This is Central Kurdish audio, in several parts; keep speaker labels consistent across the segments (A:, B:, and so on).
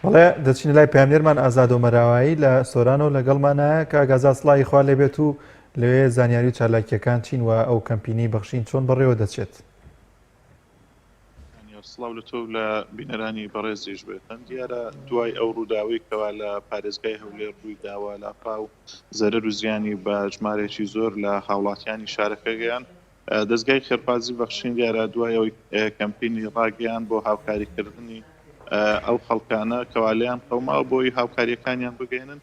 A: بەڵێ دەچینە لای پەیامنێرمان ئازاد ئۆمەراوایی لە سۆرانەوە لەگەڵمانایە. کاک ئازاد سڵاوی خوا لێبێت و لەوێ زانیاری و چالاکییەکان چین و ئەو کەمپینەی بەخشین چۆن بەڕێوە دەچێت؟
B: سڵاو لە تۆ و لە بینەرانی بەڕێزیش بێتن. دیارە دوای ئەو ڕووداوەی کەوا لە پارێزگای هەولێر ڕووی داوە، لافاو زەرەر و زیانی بە ژمارەیەکی زۆر لە هاوڵاتیانی شارەکە گەیاند، دەزگای خێرخوازی بەخشین دیارە دوای ئەوەی کەمپینی ڕاگەیاند بۆ هاوکاریکردنی ئەو خەڵکانە کەوا لێیان قەوماوە بۆی هاوکارییەکانیان بگەیەنن،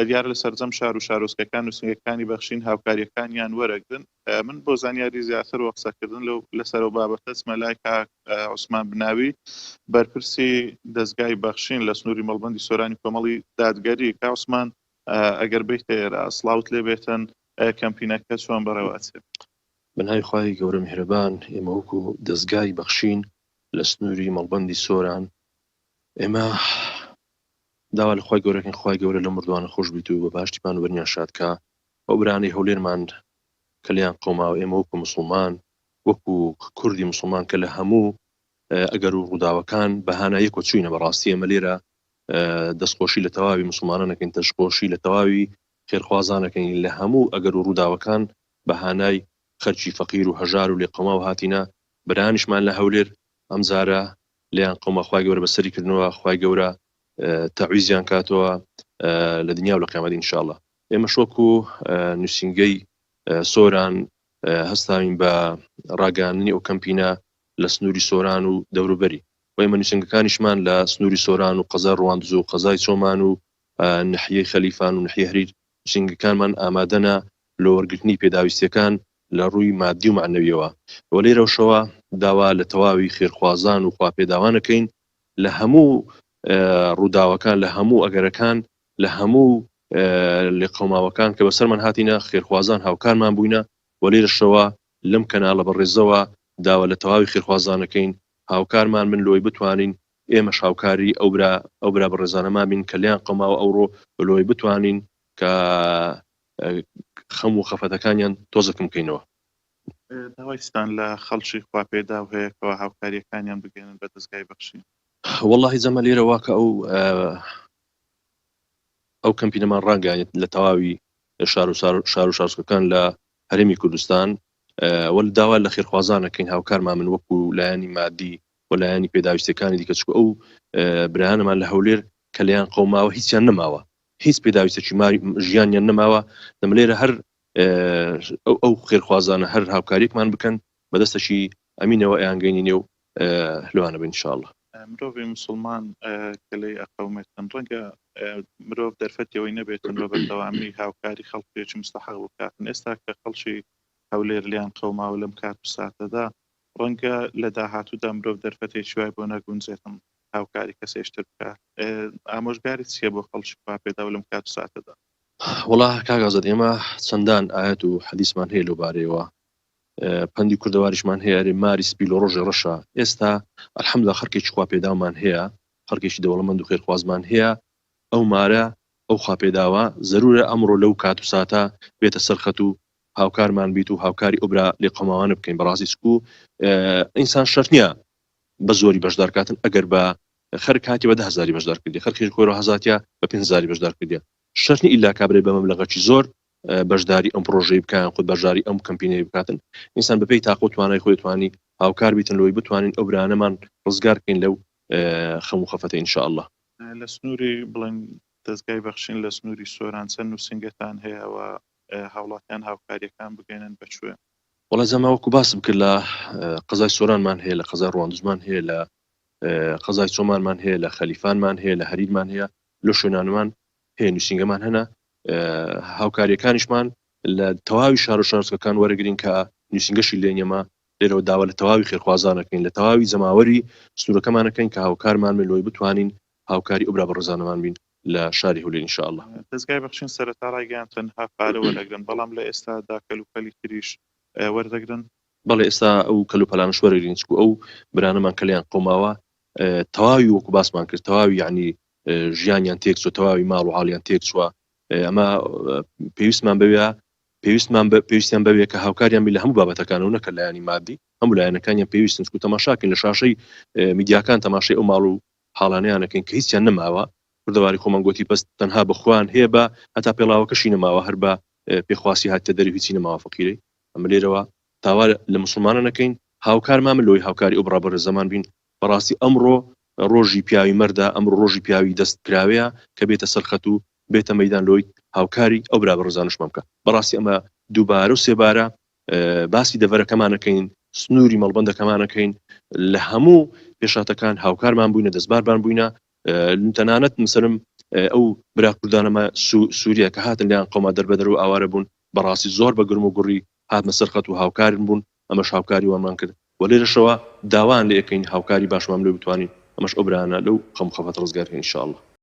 B: دیارە لە سەرجەم شار و شارۆچکەکان نووسینگەکانی بەخشین هاوکارییەکانیان وەرەگرن. من بۆ زانیاری زیاتر و قسەکردن لەو لەسەر ئەو بابەتە چمە لای کاک عوسمان بناوی بەرپرسی دەزگای بەخشین لە سنووری مەڵبەندی سۆرانی کۆمەڵی دادگەری. کاک عوسمان ئەگەر بیتە ئێرە سڵاوت لێ بێتن، کەمپینەکە چۆن بەڕێوە ئەچێت؟
C: بە ناوی خوای گەورە میهرەبان، ئێمە وەکو دەزگای بەخشین لە سنووری مەڵبەندی سۆران ئێمە داوا لە خوای گەورەکەین خوای گەورە لەو مردوانە خۆش بیت و بە باشتی پان و بەرنیان شاد کا. ئەو برانەی هەولێرمان کە لێیان قەوماوە ئێمە وەکو موسڵمان وەکو کوردی موسڵمان کە لە هەموو ئەگەر و ڕووداوەکان بە هانا یەکۆ چوینە بەڕاستی ئێمە لێرە دەستخۆشی لە تەواوی موسڵمانان ئەکەین دەستخۆشی لە تەواوی خێرخوازان ئەکەین لە هەموو ئەگەر و ڕووداوەکان بە هانای خەرکی فەقیر و هەژار و لێقەوماو هاتینە برانیشمان لە هەولێر ئەمجارە لێیان قەوما خوای گەورە بەسەری کردنەوە خوای گەورە تەعویزیان کاتەوە لە دنیا و لە قیامەت ان شاء اللە. ئێمەش وەکو نووسینگەی سۆران هەستاوین بە ڕاگەیاندنی ئەو کەمپینە لە سنووری سۆران و دەوروبەری و ئێمە نووسینگەکانیشمان لە سنووری سۆران و قەزای ڕواندز و قەزای چۆمان و نەحیەی خەلیفان و نەحیەی هەریر نووسینگەکانمان ئامادەنە لۆ وەرگرتنی پێداویستیەکان لە ڕووی مادی و مەعنەویەوە و لێرەوشەوە داوا لە تەواوی خێرخوازان و خواپێداوان ئەکەین لە هەموو ڕووداوەکان لە هەموو ئەگەرەکان لە هەموو لێقەوماوەکان کە بەسەرمان هاتینە خێرخوازان هاوکارمان بووینە و لێرەشەوە لەم کەناڵە بەڕێزەوە داوا لە تەواوی خێرخوازانەکەین هاوکارمان بن لۆی بتوانین ئێمەش هاوکاری ئەو برا ئەو برا بەڕێزانەمان بین کە لێیان قەوماوە ئەوڕۆ و لۆی بتوانین کە خەم و خەفەتەکانیان تۆزەکم بکەینەوە.
B: داوای چتان لە خەڵکی خواپێداو هەیە کەوا هاوکاریەکانیان بگەیەنن بە دەزگای بەخشین؟
C: وەڵاهی جەمە لێرە واکە ئەو ئەو کەمپینەمان ڕاگەیاند لە تەواوی شار و شار و شارۆچکەکان لە هەرێمی کوردستان وەل داوا لە خێرخوازانەکەین هاوکارمان من وەکو لایەنی مادی و لایەنی پێداویستەکانی دیکە چکو ئەو برایانەمان لە هەولێر کە لێیان قەوماوە هیچیان نەماوە هیچ پێداویستێکی ژیانیان نەماوە دەم لێرە هەر ئەو خێرخوازانە هەر هاوکاریەکمان بکەن بەدەستەکی ئەمینەوە ئەیانگەینی نێو لەوانە بن ان شاء اللە.
B: مرۆڤی موسڵمان کە لێی ئەقەومێتن ڕەنگە مرۆڤ دەرفەتی ئەوەی نەبێتن بە بەردەوامی هاوکاری خەڵکێکی مستەحەق بکاتن ئێستا کە خەڵکی هەولێر لێیان قەوماوە لەم کات و ساتەدا ڕەنگە لە داهاتوودا مرۆڤ دەرفەتێکی وای بۆ نەگونجێتن هاوکاری کەسێکی تر بکات ئامۆژگاری چییە بۆ خەڵکی خواپێداو لەم کات و ساتەدا؟
C: وەڵا کاک ئازاد ئێمە چەندان ئایەت و حەدیسمان هەیە لەو بارەیەوە پەندی کوردەواریشمان هەیە ئەرێ ماری سپی لۆ ڕۆژێ ڕەشە ئێستا الحمدللە خەڵکێکی خواپێداومان هەیە خەڵکێکی دەوڵەمەند و خێرخوازمان هەیە ئەو مارە ئەو خواپێداوە زەرورە ئەمڕۆ لەو کات و ساتە بێتە سەر خەت و هاوکارمان بیت و هاوکاری ئەو برا لێقەوماوانە بکەین بەڕاستی چکو ئینسان شەرت نییە بە زۆری بەشدار کاتن ئەگەر بە خەرک هاتی بە ده هەزاری بەشدار کردی خەرکی خۆی هەزاتیا بە پێنج هەزاری بەشدار کردیە شەرت نیە ئیلا کابرای بە مەبلەغەکی زۆر بەشداری ئەم پڕۆژەی بکە یان خود بەشداری ئەم کەمپینەی بکاتن ئینسان بەپێی تاقە و توانای خۆی توانی هاوکار بیتن لۆی بتوانین ئەو برانەمان ڕزگار بکەین لەو خەم و خەفەتە ان شاء اللە.
B: لە سنووری بڵێن دەزگای بەخشین لە سنووری سۆران چەند نووسینگەتان هەیە و هاوڵاتیان هاوکاریەکان بگەینن بە کوێ؟
C: وەڵا جا ما وەکو باسم کرد لە قەزای سۆرانمان هەیە لە قەزای ڕواندزمان هەیە لە قەزای چۆمانمان هەیە لە خەلیفانمان هەیە لە هەریرمان هەیە لە شوێنانمان هەیە نووسینگەمان هەنە هاوکاریەکانیشمان لە تەواوی شار و شارۆچکەکان وەرەگرین کە نووسینگەشی لێ نیەمە لێرەوە داوا لە تەواوی خێرخوازانەکەین لە تەواوی جەماوەری سنوورەکەمانەکەین کە هاوکارمان بن لۆی بتوانین هاوکاری ئەو برا بەڕێزانەمان بین لە شاری هەولێر ان شاء اللە.
B: دەزگای بەخشین سەرەتا ڕایگەیاند تەنها پارە وەرئەگرن، بەڵام لە ئێستادا کەلوپەلی تریش وەردەگرن؟
C: بەڵێ ئێستا ئەو کەلوپەلانەش وەرەگرین چکو ئەو برانەمان کە لێیان قەوماوە تەواوی وەکو باسمان کرد تەواوی یعنی ژیانیان تێکچوە تەواوی ماڵ و حاڵیان تێکچوە ئەمە پێویستمان بەوێ پێویستمان بە پێویستیان بەوێ کە هاوکاریان بی لە هەموو بابەتەکانەوە نەکە لایەنی مادی هەموو لایەنەکانیان پێویستن چکو تەماشاکەین لە شاشەی میدیاکان تەماشای ئەو ماڵ و. حاڵانەیان ئەکەین کە هیچیان نەماوە کوردەواری خۆمان گۆتی بەس تەنها بە خۆیان هەیە بە هەتا پێڵاوەکەشی نەماوە هەر بە پێخواسی هاتتە دەری هیچی نەماوە فەقیرەی ئەمە لێرەوە داوا لە موسڵمانان ئەکەین هاوکارمان بن لەوەی هاوکاری ئەو برا بەڕێزەمان بین بەڕاستی ئەمڕۆ ڕۆژی پیاوی مەردە ئەمڕۆ ڕۆژی پیاوی دەست کراوەیە کە بێتە سەر خەت و بێتە مەیدان لۆی هاوکاری ئەو برا بەڕێزانشمان بکە بەڕاستی ئەمە دووبارە و سێبارە باسی دەڤەرەکەمان ئەکەین سنووری مەڵبەندەکەمان ئەکەین لە هەموو پێشاتەکان هاوکارمان بووینە دەستبارمان بووینە تەنانەت مسەرم ئەو برا کوردانەمە سووریا کە هاتن لیان قەوما دەربەدەر و ئاوارە بوون بەڕاستی زۆر بە گرم و گوڕی هاتنە سەر خەت و هاوکارن بوون ئەمەش هاوکاری وانمان کرد و لێرەشەوە داوایان لێ ئەکەین هاوکاری باشمان لێ بتوانین ئەمەش ئەو برایانە لەو خەم و خەفەتە ڕزگار کەین ان شاء اللە.